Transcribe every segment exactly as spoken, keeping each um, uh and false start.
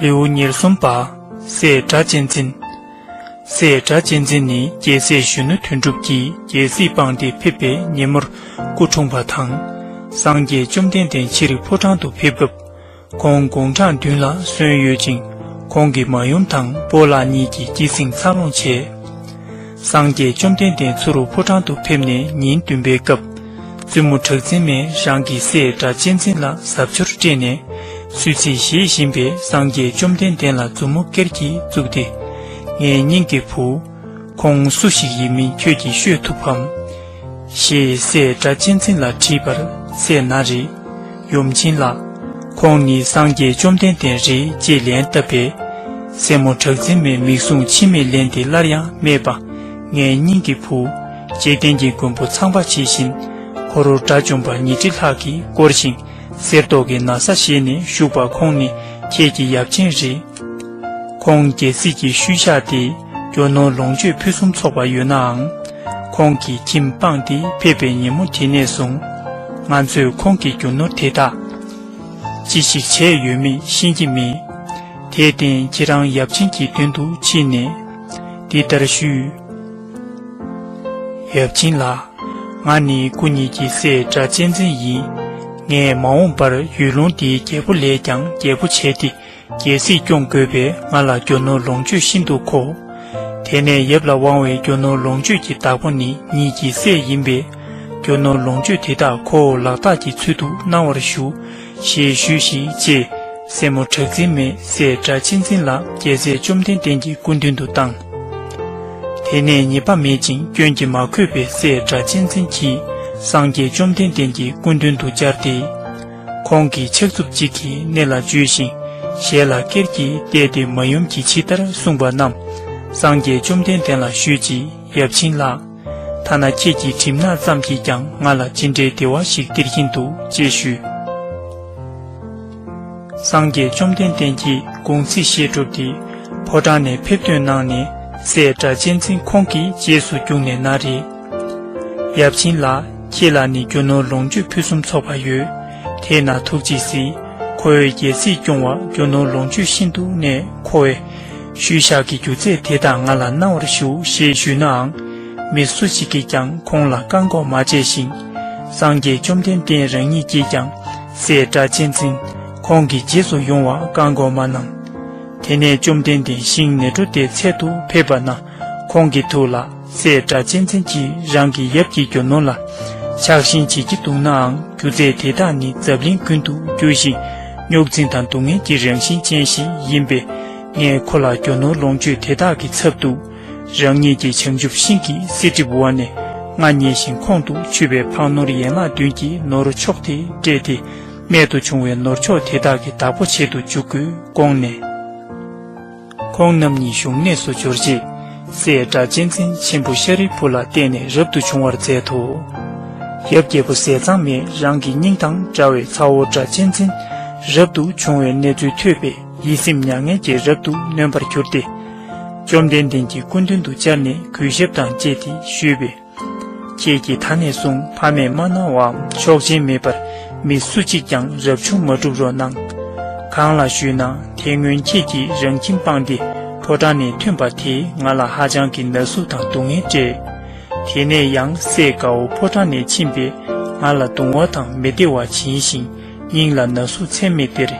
ལེའུ་ཉེར་གསུམ་པ། སྲས་སྒྲ་གཅན་འཛིན། སྲས་སྒྲ་གཅན་འཛིན་ནི་རྒྱལ་སྲས་གཞོན་ནུ་དོན་གྲུབ་ཀྱིས་རྒྱལ་སྲིད་སྤངས་ཏེ་ཕེབས་པའི་ཉིན་མོར་སྐུ་འཁྲུངས་པ་དང་། སངས་རྒྱས་བཅོམ་ལྡན་འདས་ཕྱིར་ཕོ་བྲང་དུ་ཕེབས་སྐབས། ཁོང་དགུང་གྲངས་བདུན་ལ་སོན་ཡོད་ཅིང་། ཁོང་གི་མ་ཡུམ་དང་སྤོ་ལགས་གཉིས་ཀྱིས་སྐྱེད་སྲིང་འཚར་ལོངས་བྱས། སངས་རྒྱས་བཅོམ་ལྡན་འདས་ཚུར་ཕོ་བྲང་དུ་ཕེབས་ནས་ཉིན་བདུན་པའི་སྐབས། བཙུན་མོ་གྲགས་འཛིན་མས་རང་གི་སྲས་སྒྲ་གཅན་འཛིན་ལ་གཟབ་མཆོར་སྤྲས་ནས། གསོལ་ཚིགས་བཞེས་བཞིན་པས་སངས་རྒྱས་བཅོམ་ལྡན་འདས་ལ་མཛུབ་མོ་ཀེར་གྱིས་བཙུགས་ཏེ། ངའི་སྙིང་གི་བུ། ཁོང་སུ་ཞིག་ཡིན་མིན་ཁྱོད་ཀྱིས་ཤོད་ཐུབ་བམ། ཞེས་སྲས་སྒྲ་གཅན་འཛིན་ལ་དྲིས་པར་སྲས་ན་རེ། ཡུམ་ཆེན་ལགས། ཁོང་ནི་སངས་རྒྱས་བཅོམ་ལྡན་འདས་རེད་ཅེས་ལན་བཏབ་པས། སྲས་མོ་གྲགས་འཛིན་མས་མིག་ཟུང་མཆི་མས་བརླན་ཏེ་སླར་ཡང་སྨྲས་པ། ངའི་སྙིང་གི་བུ། འཇིག་རྟེན་གྱི་མགོན་པོ་ཚངས་པ་ཇི་བཞིན། འཁོར་དགྲ་བཅོམ་པ་ཉི་ཁྲི་ལྷག་གིས་བསྐོར་ཞིང་། གསེར་མདོག་གི་ན་བཟའ་བཞེས་ནས་བཞུགས་པ་ཁོང་ནི་ཁྱེད་ཀྱི་ཡབ་ཆེན་རེད། ཁོང་རྒྱལ་སྲིད་ཀྱི་ཤུལ་བཞག་སྟེ་རྒྱུ་ནོར་ལོངས་སྤྱོད་ཕུན་སུམ་ཚོགས་པ་ཡོད་ནའང་། ཁོང་གི་ཁྱིམ་སྤངས་ཏེ་ཕེབས་པའི་ཉིན་མོ་དེ་ནས་བཟུང་། ང་ཚོས་ཁོང་གི་རྒྱུ་ནོར་དེ་དག་ཅི་ཞིག་བྱས་ཡོད་མེད་ཤེས་ཀྱི་མེད། དེར་བརྟེན་ཁྱེད་རང་ཡབ་ཆེན་གྱི་མདུན་དུ་ཕྱིན་ནས་འདི་ལྟར་ཞུས། ཡབ་ཆེན་ལགས། ང་ནི་སྐུ་ཉིད་ཀྱི་སྲས་སྒྲ་གཅན་འཛིན་ཡིན། ངས་མ་འོངས་པར་ཡུལ་ལུང་འདིའི་རྒྱལ་པོ་ལས་ཀྱང་རྒྱལ་པོ་བྱས་ཏེ། རྒྱལ་སྲིད་སྐྱོང་དགོས་པས་ང་ལ་རྒྱུ་ནོར་ལོངས་སྤྱོད་ཤིན་ཏུ་མཁོ། དེ་ནས་ཡབ་ལ་དབང་བའི་རྒྱུ་ནོར་ལོངས་སྤྱོད་ཀྱི་བདག་པོ་ནི་ཉིད་ཀྱི་སྲས་ཡིན་པས། རྒྱུ་ནོར་ལོངས་སྤྱོད་དེ་དག་ཁོ་བོ་ལག་རྟགས་ཀྱི་ཚུལ་དུ་གནང་བར་ཞུ། ཞེས་ཞུས་ཤིག་ཅེས་སྲས་མོ་གྲགས་འཛིན་མས་སྲས་སྒྲ་གཅན་འཛིན་ལ་རྒྱལ་སྲས་བཅོམ་ལྡན་འདས་ཀྱི་སྐུ་མདུན་དུ་བཏང་། དེ་ནས་ཉེས་པ་མེད་ཅིང་སྐྱོན་གྱིས་མ་གོས་པའི་སྲས་སྒྲ་གཅན་འཛིན་གྱིས་སངས་རྒྱས་བཅོམ་ལྡན་འདས་ཀྱི་སྐུ་མདུན་དུ་བཅར་ཏེ། ཁོང་གིས་ཕྱག་མཛུབ་གཅིག་གིས་སྣེ་ལ་འཇུས་ཤིང་ཞལ་ལ་ཀེར་གྱིས་བལྟས་ཏེ་མ་ཡུམ་གྱིས་ཇི་ལྟར་གསུངས་པ་རྣམས་སངས་རྒྱས་བཅོམ་ལྡན་འདས་ལ་ཞུས་ཀྱིས། ཡབ་ཆེན་ལགས། ཐ་ན་ཁྱེད་ཀྱི་གྲིབ་ནག་ཙམ་གྱིས་ཀྱང་ང་ལ་ཅི་འདྲའི་བདེ་བ་ཞིག་སྟེར་གྱིན་འདུག་ཅེས་ཞུས། སངས་རྒྱས་བཅོམ་ལྡན་འདས་ཀྱིས་དགུང་ཚིགས་བཞེས་གྲུབ་སྟེ་ཕོ་བྲང་ནས་ཕེབས་ཐོན་གནང་ནས་སྲས་སྒྲ་གཅན་འཛིན་ཁོང་གི་རྗེས་སུ་བརྒྱུགས་ནས་ན་རེ། ཡབ་ཆེན་ལགས། ཁྱེད་ལ་ནི་རྒྱུ་ནོར་ལོངས་སྤྱོད་ཕུན་སུམ་ཚོགས་པ་ཡོད། དེས་ན་ཐུགས་རྗེས་གཟིགས། ཁོ་བོས་རྒྱལ་སྲིད་སྐྱོང་བར་རྒྱུ་ནོར་ལོངས་སྤྱོད་ཤིན་ཏུ་གནས། ཁོ་བོས་ཤུལ་བཞག་གི་རྒྱུ་རྫས་དེ་དག་ང་ལ་གནང་བར་ཞུ་ཞེས་ཞུས་ནའང་། མི་སུ་ཞིག་གིས་ཀྱང་ཁོང་ལ་བཀག་འགོག་མ་བྱས་ཤིང་། སངས་རྒྱས་བཅོམ་ལྡན་འདས་རང་ཉིད་ཀྱིས་ཀྱང་སྲས་སྒྲ་གཅན་འཛིན་ཁོང་གི་རྗེས་སུ་ཡོང་བར་བཀག་འགོག་མ་གནང་། དེ་ནས་བཅོམ་ལྡན་འདས་ཤིང་ནེ་ཏྲོ་ཏའི་ཚལ་དུ་ཕེབས་པ་ན། ཁོང་གི་ཐུགས་ལ་སྲས་སྒྲ་གཅན་འཛིན་གྱིས་རང་གི་ཡབ་ཀྱི་རྒྱུ་ནོར་ལ་ཆགས་ཞེན་བྱེད་ཀྱི་འདུག་ནའང་། རྒྱུ་རྫས་དེ་དག་ནི་འཛམ་གླིང་ཀུན་ཏུ་རྒྱུ་ཞིང་རྙོག་འཛིང་དང་སྡུག་བསྔལ་གྱི་རང་བཞིན་ཅན་ཞིག་ཡིན་པས། ངས་ཁོ་ལ་རྒྱུ་ནོར་ལོངས་སྤྱོད་དེ་དག་གི་ཚབ་ཏུ། རང་ཉིད་ཀྱི་བྱང་ཆུབ་ཤིང་གི་བསིལ་གྲིབ་འོག་ནས་མངའ་བརྙེས་ཤིང་ཁོང་དུ་ཆུད་པའི་འཕགས་ནོར་ཡན་ལག་བདུན་གྱི་ནོར་མཆོག་དེ་སྤྲད་དེ། རྨད་དུ་བྱུང་བའི་ནོར་མཆོག་དེ་དག་གི་བདག་པོ་བྱེད་དུ་འཇུག་དགོས་དགོངས་ནས། ཁོང་རྣམ་གཉིས་བཞུགས་གནས་སུ་འབྱོར་རྗེས། སྲས་སྒྲ་གཅན་འཛིན་ཆེན་པོ་ཤཱ་རིའི་བུ་ལ་བརྟེན་ནས་རབ་ཏུ་བྱུང་བར་མཛད་དོ། ཡབ་རྒྱལ་པོ་ཟས་གཙང་མས་རང་གི་སྙིང་དང་འདྲ་བའི་ཚ་བོ་སྒྲ་གཅན་འཛིན་རབ་ཏུ་བྱུང་བའི་གནས་ཚུལ་ཐོས་པས་ཡིད་སེམས་མྱ་ངན་གྱིས་རབ་ཏུ་ནོན་པར་གྱུར་ཏེ། བཅོམ་ལྡན་འདས་ཀྱི་སྐུ་མདུན་དུ་བཅར་ནས་གུས་ཞབས་དང་བཅས་ཏེ་ཞུས་པས། ཁྱེད་ཀྱིས་ད་ནས་བཟུང་ཕ་མས་མ་གནང་བའམ་ཆོག་མཆན་མེད་པར་མི་སུ་གཅིག་ཀྱང་རབ་བྱུང་མ་སྒྲུབ་རོགས་གནང་། གང་ལགས་ཞུས་ན། དེ་སྔོན་ཁྱེད་ཀྱིས་རང་ཁྱིམ་སྤངས་ཏེ་ཕོ་བྲང་ནས་ཐོན་པ་དེས་ང་ལ་ཧ་ཅང་གི་ན་ཟུག་དང་སྡུག་བསྔལ་སྤྲད། དེ་ནས་ཡང་སྲས་དགའ་བོ་ཕོ་བྲང་ནས་ཕྱིན་པས་ང་ལ་གདུང་བ་དང་མི་བདེ་བ་བྱིན་ཞིང་། སྙིང་ལ་ན་ཟུག་ཚད་མེད་སྟེར།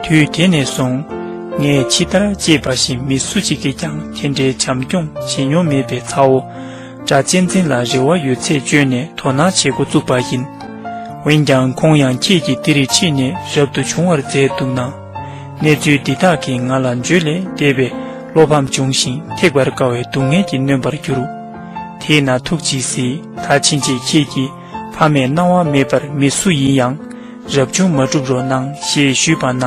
དུས་དེ་ནས་བཟུང་། ངས་ཇི་ལྟར་གཅེས་པ་བཞིན་མི་སུ་གཅིག་གིས་ཀྱང་དེ་འདྲའི་བྱམས་སྐྱོང་བྱེད་མྱོང་མེད་པའི་ཚ་བོ། སྒྲ་གཅན་འཛིན་ལ་རེ་བ་ཡོད་ཚད་བཅོལ་ནས་དོ་སྣང་བྱེད་འགོ་བཙུགས་པ་ཡིན། འོན་ཀྱང་ཁོང་ཡང་ཁྱེད་ཀྱིས་འདིར་ཁྲིད་ནས་རབ་ཏུ་བྱུང་བར་མཛད་འདུག་ན། གནས་ཚུལ་འདི་དག་གིས་ང་ལ་བརྗོད་ལས་འདས་པའི་བློ་ཕམ་བྱུང་ཞིང་ཐེག་པར་དཀའ་བའི་སྡུག་བསྔལ་གྱིས་ནོན་པར་གྱུར། དེས་ན་ཐུགས་རྗེས་གཟིགས། ད་ཕྱིན་ཆད་ཁྱེད་ཀྱིས་ཕ་མས་གནང་བ་མེད་པར་མི་སུ་ཡིན་ཡང་རབ་བྱུང་མ་སྒྲུབ་རོགས་གནང་ཞེས་ཞུས་པ་ན།